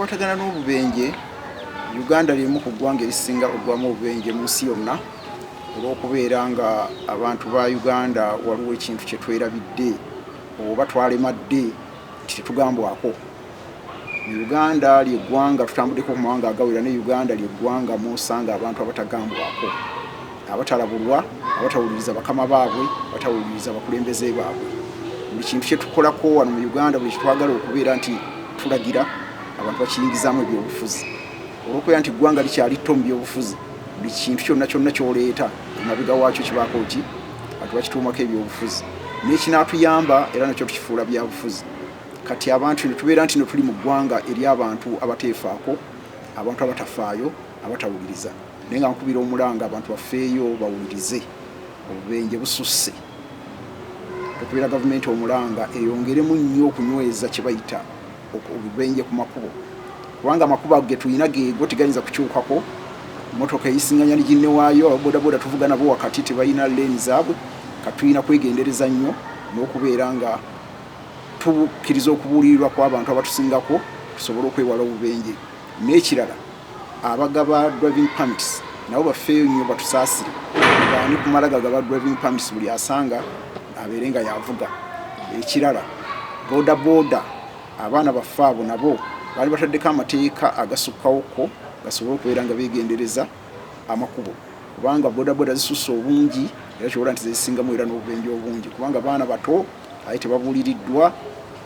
Ekikwatagana n'obubenje, Uganda lyemu ku ggwanga erisinga okugwamu obubenje mu nsi yonna olw'okubeera nga abantu ba Uganda waliwo ekintu kye twerabidde oba twalemadde nti tetugambwako. Mu Uganda ly'eggwanga tutambuddeko ku mawanga agawera ne Uganda ly'eggwanga mw'osanga abantu abatagambwako, abatalabulwa, abatawuliriza bakama baabwe, abatawuliriza bakulembeze baabwe. Buli kintu kye tukolako wano mu Uganda, buli kyetwagala okubeera nti tulagira, abantu bakiyingizaamu ebyobufuzi. Olw'okubeera nti eggwanga likyali tto mu byobufuzi, buli kintu kyonna kyonna ky'oleeta emabega waakyo kibaako ki? Abantu bakituumako ebyobufuzi. N'ekinaatuyamba era nakyo tukifuula byabufuzi. Kati abantu ne tubeera nti no tuli mu ggwanga ery'abantu abateefaako, abantu abatafaayo, abatawuliriza. Naye nga nkubira omulanga abantu bafeeyo bawulirize, obubenje bususse. Tukubira gavumenti omulanga eyongeremu nnyo okunyweza kye bayita obubenje ku makubo, kubanga amakubo ge tulina geego tegayinza kukyukako. Motoka eyisinganya ne ginne waayo, ababodaboda tuvuga nabo wakati tebalina leeni zaabwe. Kati tulina kwegendereza nnyo n'okubeera nga tukkiriza okubuulirirwa kw'abantu abatusingako tusobole okwewala obubenje. N'ekirala, abagaba driving permits nabo bafeeyo nnyo, batusaasire, baani kumala gagaba driving permits buli asanga abeere nga yavuga. Ekirala, boda boda abaana baffe abo nabo baali bataddeko amateeka agasukkawokko gasobole okubeera nga beegendereza amakubo, kubanga bodaboda zisusse obungi era kyobola nti zezisingamu era n'obubenje obungi, kubanga baana bato aye tebabuuliriddwa,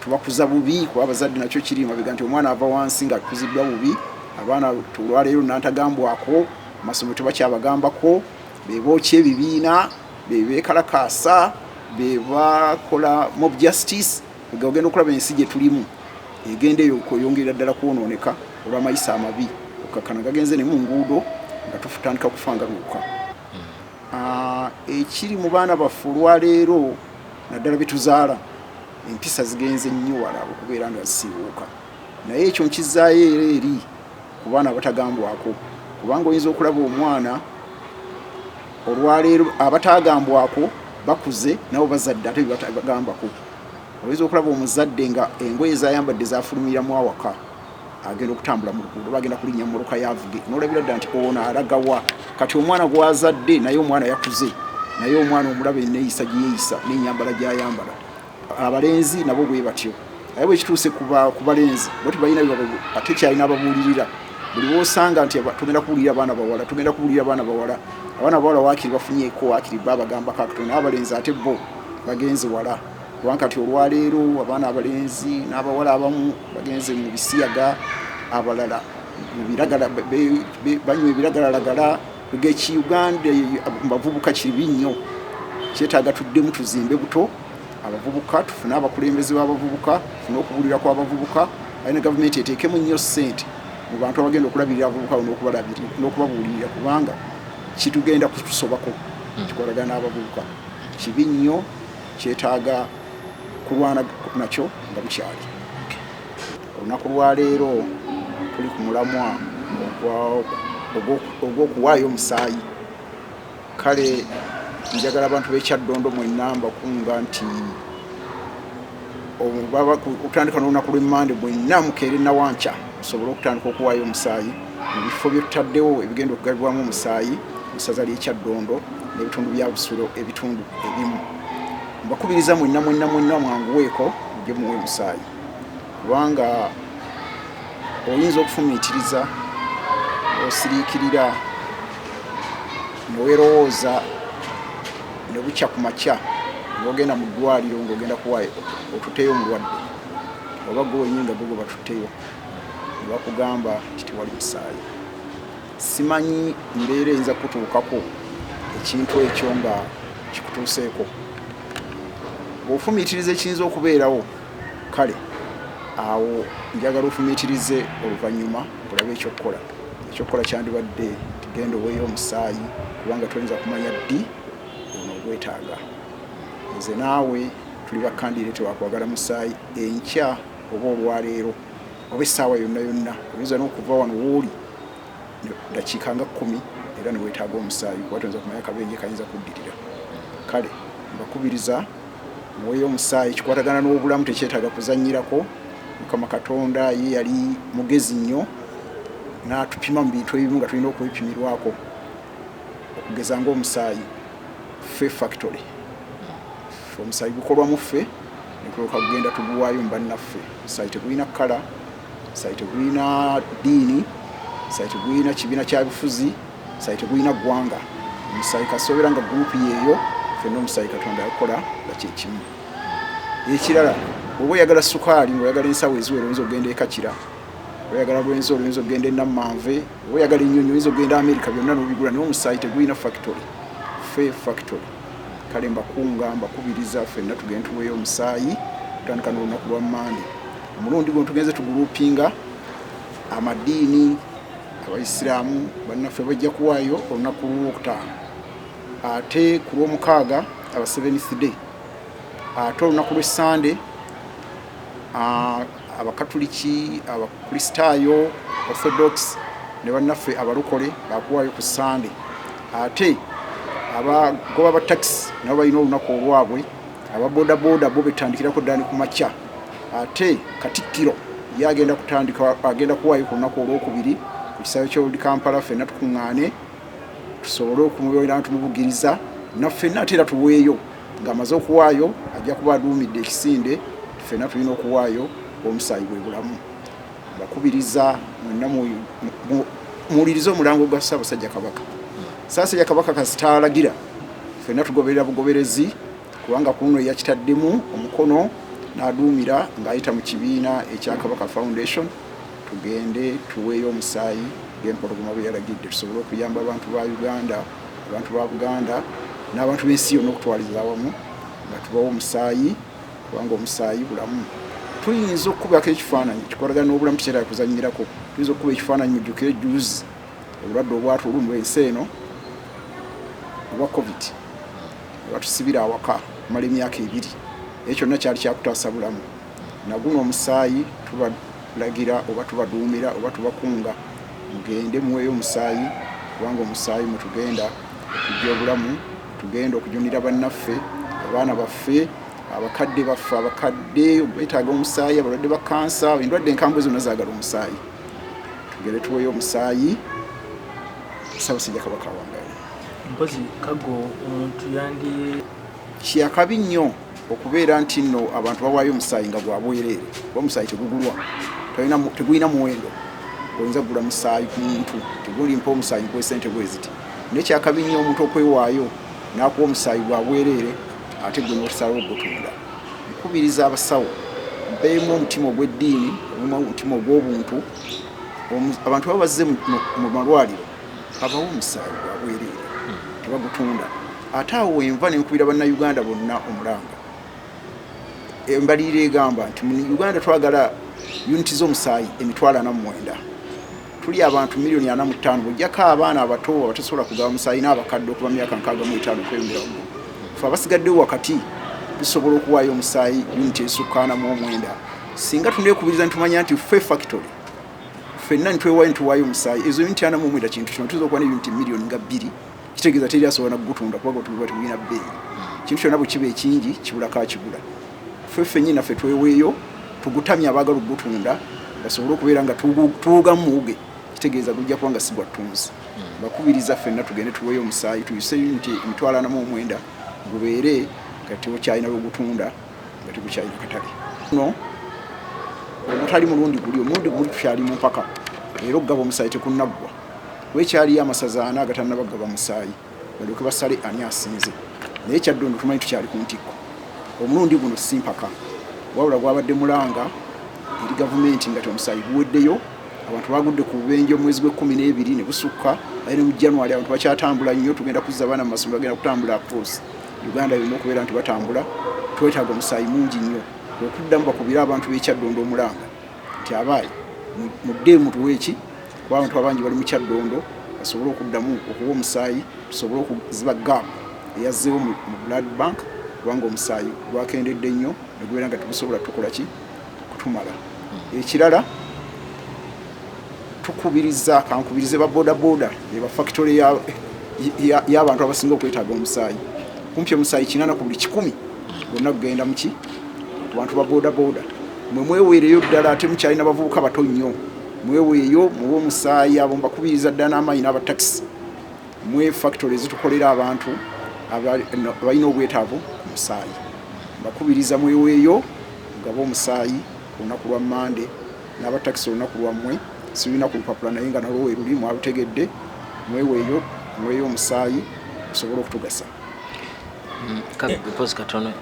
tubakuza bubi, kuba abazadde nakyo kiri mabega nti omwana ava wansi nga akuziddwa bubi. Abaana olwaleero nantagambwako, amasomero tebakyabagambako, bebookya ebibiina, bebekalakaasa, bebakola mob justice. Ogenda okulaba ensi gye tulimu egenda eyo kweyongerera ddala kwonooneka olw'amayisa amabi okkakkana gagenze ne mu nguudo nga tutandika kufa nga biwuka. Ekiri mu baana baffe olwaleero naddala betuzaala, empisa zigenze nnyo wala okubeera nga zisiiwuuka, naye ekyo nkizaayo era eri ku baana abatagambwako, kubanga oyinza okulaba omwana olwaleero abatagambwako bakuze nabo bazadde ate bebatagambako. Oyinza okulaba omuzadde nga engoye zayambadde zafulumiramu awaka agenda okutambula mu luguudo, bagenda kulinnya mmotoka yavuge, n'olabira ddala nti ono alagawa. Kati omwana gw'azadde naye omwana yakuze, naye omwana omulaba enneeyisa gye yeeyisa n'ennyambala gy'ayambala. Abalenzi nabo bwe batyo, naye bwe kituuse ku balenzi bo tebalina ate kyalina ababuulirira. Buli w'osanga nti tugenda kubuulirira abaana bawala, tugenda kubuulirira abaana bawala, abaana bawala waakiri bafunyeeko, waakiri bo abagambako akatono, naye abalenzi ate bo bagenze wala, kubanga kati olwaleero abaana abalenzi n'abawala abamu bagenze mu bisiyaga, abalala mu biragala, banywa ebiragalalagala. Eki Uganda mu bavubuka kibi nnyo, kyetaaga tuddemu tuzimbe buto abavubuka, tufune abakulembeze b'abavubuka, tufune okubuulira kw'abavubuka, aye ne gavumenti eteekemu nnyo ssente mu bantu abagenda okulabirira abavubuka n'okubabuulirira, kubanga kitugenda kutusobako kikolagana n'abavubuka kibi nnyo, kyetaaga kulwana nakyo nga bukyali. Olunaku lwaleero tuli ku mulamwa ogw'okuwaayo omusaayi. Kale njagala abantu b'e Kyaddondo mwenna mbakunga nti okutandika n'olunaku lw'Emmande mwenna mukeere Nawankya musobole okutandika okuwaayo omusaayi mu bifo bye tutaddewo ebigenda okugabibwamu omusaayi mu ssaza ly'e Kyaddondo n'ebitundu bya Busiro ebitundu ebimu. Mbakubiriza mwenna mwenna mwenna mwanguweeko mujje muwe omusaayi, kubanga oyinza okufumiitiriza osiriikirira neweerowooza ne bukya ku makya ng'ogenda mu ddwaliro ng'ogenda kuwa otutteyo omulwadde oba gwe wenyini nga gwe gwe batutteyo ne bakugamba nti tewali musaayi. Simanyi mbeera eyinza kukutuukako ekintu ekyo nga kikutuuseeko. Bw'ofumiitiriza ekiyinza okubeerawo, kale awo njagala ofumiitirize oluvannyuma olabe ekyokukola. Ekyokukola kyandibadde nti genda oweeyo omusaayi, kubanga toyinza kumanya ddi onoogwetaaga. Nze naawe tuli bakkandireeti ba kwagala musaayi enkya oba olwaleero oba essaawa yonna yonna. Oyinza n'okuva wano w'oli dakiika nga 10 era ne weetaaga omusaayi, kuba toyinza kumanya kabenje kayinza kuddirira. Kale mbakubiriza muweeyo omusaayi, kikwatagana n'obulamu, tekyetaaga kuzannyirako. Mukama. Omukama Katonda ye yali mugezi nnyo n'atupima mu bintu ebimu nga tulina okwepimirwako, okugeza ng'omusaayi. Ffe factory, ffe omusaayi gukolwa mu ffe netulyoka gugenda tuguwaayo mu bannaffe. Omusaayi tegulina kkala, omusaayi tegulina ddiini, omusaayi tegulina kibiina kya bufuzi, omusaayi tegulina ggwanga. Omusaayi kasoobera nga gurupu yeeyo, ffenna omusaayi Katonda yakola nga kyekimu. Ekirala, bw'oba oyagala sukaali ng'oyagala ensawo eziwera, oyinza okugenda e Kakira, oyagala Rwenzori, oyinza okugenda e Nammanve, oba oyagala ennyonyi, oyinza okugenda Amerika, byonna n'obigula. Naye omusaayi tegulina factory, ffe factory. Kale mbakunga, mbakubiriza ffenna tugende tuweeyo omusaayi kutandika n'olunaku lwa Mande. Omulundi guno tugenze tugulupinga amadiini. Abaisiraamu bannaffe bajja kuwaayo olunaku lwokutaano, ate ku lwomukaaga aba Seventh Day, ate olunaku lw'Essande Abakatuliki, Abakristaayo, Orthodox ne bannaffe abalokole bakuwaayo ku Sande. Ate abagoba ba takisi nabo balina olunaku olwabwe. Ababodaboda bo betandikirako ddala ne ku makya. Ate Katikkiro ye agenda kutandika, agenda kuwaayo ku lunaku olwokubiri ku kisaawe ky'Old Kampala. Ffenna tukuŋŋaane tusobole okumubeera tumubugiriza naffenna, ate era tuweeyo. Ng'amaze okuwaayo ajja kuba aduumidde ekisinde. Ffenna tulina okuwaayo, omusaayi bwe bulamu. Mbakubiriza mwenna muwulirize omulango gwa Ssaabasajja Kabaka. Ssaabasajja Kabaka kasita alagira, ffenna tugoberera bugoberezi, kubanga ku luno yakitaddemu omukono n'aduumira ng'ayita mu kibiina ekya Kabaka Foundation. Tugende tuweeyo omusaayi ng'empologoma bwe yalagidde, tusobole okuyamba abantu ba Uganda, abantu ba Buganda n'abantu b'ensi yonna okutwaliza awamu, nga tubawa omusaayi, kubanga omusaayi bulamu. Tuyinza okukubako ekifaananyi kikolagana n'obulamu, tukyetaaga kuzannyirako. Tuyinza okukuba ekifaananyi, mujjukire juzi obulwadde obwatulumba ensi eno obwa COVID, batusibira awaka kumala emyaka 2. Ekyo kyonna kyali kyakutaasa bulamu. Naguno omusaayi tubalagira oba tubaduumira oba tubakunga, mugende muweeyo omusaayi, kubanga omusaayi mwetugenda okujja obulamu, tugenda okujunira bannaffe, abaana baffe, abakadde baffe. Abakadde betaaga omusaayi, abalwadde ba kansa, endwadde enkambwe zonna zaagala omusaayi. Tugende tuweeyo omusaayi. Ssaabasajja Kabaka awangaale. Mpozi Kaggo, omuntu yandi Kyakabi nnyo okubeera nti nno abantu bawaayo omusaayi nga gwa bwereere, kuba omusaayi tegugulwa, tegulina muwendo. Oyinza kugula musaayi ku muntu? Teguli mpa omusaayi nkuwa esente bwe ziti. Naye kyakabi nnyo omuntu okwewaayo n'akuwa omusaayi gwa bwereere, ate gwe n'osalawo ogutunda. Nkubiriza abasawo beemu omutima ogw'eddiini, omutima ogw'obuntu. Abantu baba bazze mu malwaliro, abawa omusaayi gwa bwereere, tebagutunda. Ate awo wenva nenkubira Bannayuganda bonna omulanga. Embalirira egamba nti mu Uganda twagala uniti z'omusaayi 490,000. Tuli abantu miliyoni 45, bw'ojjako abaana abato abatasobola kugaba musaayi n'abakadde okuva myaka 65 okweyongera waggulu. Fe abasigaddewo wakati tusobola okuwaayo omusaayi uniti esukka 49. Singa tuneekubiriza nitumanya nti ffe factory, ffenna nitwewaayo nituwaayo omusaayi ezo uniti 49, kintu kino tuyinza okuba ne uniti miliyoni nga 2. Kitegeeza teri asobola nakugutunda, kuba gwetuguba tegulina bbeeyi. Kintu kyonna bwe kiba ekingi kibulako akigula. Ffe ffennyini naffe tweweeyo tugutamye abaagala okugutunda basobole okubeera nga tuwugamu muwuge. Kitegeeza gujja kuba nga si gwa ttunzi. Bakubiriza ffenna tugende tuweeyo omusaayi, tuyise uniti 49,000, gubeere nga tegukyalina lwegutunda, nga tegukyalina katale. No ogutali mulundi guli, omulundi guli tukyali mu mpaka, era okugaba omusaayi tekunnaggwa. Wekyaliyo amasaza 4 agatannaba kugaba musaayi, balyoke basale ani asinze. Naye Kyaddondo tumanyi tukyali ku ntikko. Omulundi guno si mpaka, wabula gwabadde mulanga eri gavumenti nga ti omusaayi guweddeyo. Abantu bagudde ku bubenje omwezi gw'e12 ne busukka, aye ne mu January abantu bakyatambula nnyo. Tugenda kuzza abaana mu masomero, bagenda kutambula across Uganda yonna okubeera nti batambula. Twetaaga omusaayi mungi nnyo. Okuddamu bakubire abantu b'e Kyaddondo omulanga nti abaayi muddeemu tuwe eki, kuba abantu abangi bali mu Kyaddondo, basobole okuddamu okuwa omusaayi, tusobole okuziba gap eyazzeewo mu blood bank, kubanga omusaayi gwakendedde nnyo ne gubeera nga tegusobola tukola ki kutumala. Ekirala, tukubiriza, kankubirize ba boda boda, eba factory y'abantu abasinga okwetaaga omusaayi. Kumpi omusaayi 80 ku buli 100 gonna gugenda muki ku bantu ba boda boda. Mwe mweweereyo ddala, ate mukyalina bavubuka bato nnyo, mweweeyo muwe omusaayi. Abo mbakubiriza ddala n'amaanyi. N'abatakisi, mwe factory ezitukolera abantu abalina obwetaavu ku musaayi, mbakubiriza mweweeyo mugabe omusaayi ku lunaku lwa Mande. N'abatakisi, olunaku lwammwe sirina ku lupapula, naye nga nalwo weruli, mwalutegedde. Mweweeyo, muweeyo omusaayi osobole okutugasa. Mpozi katono.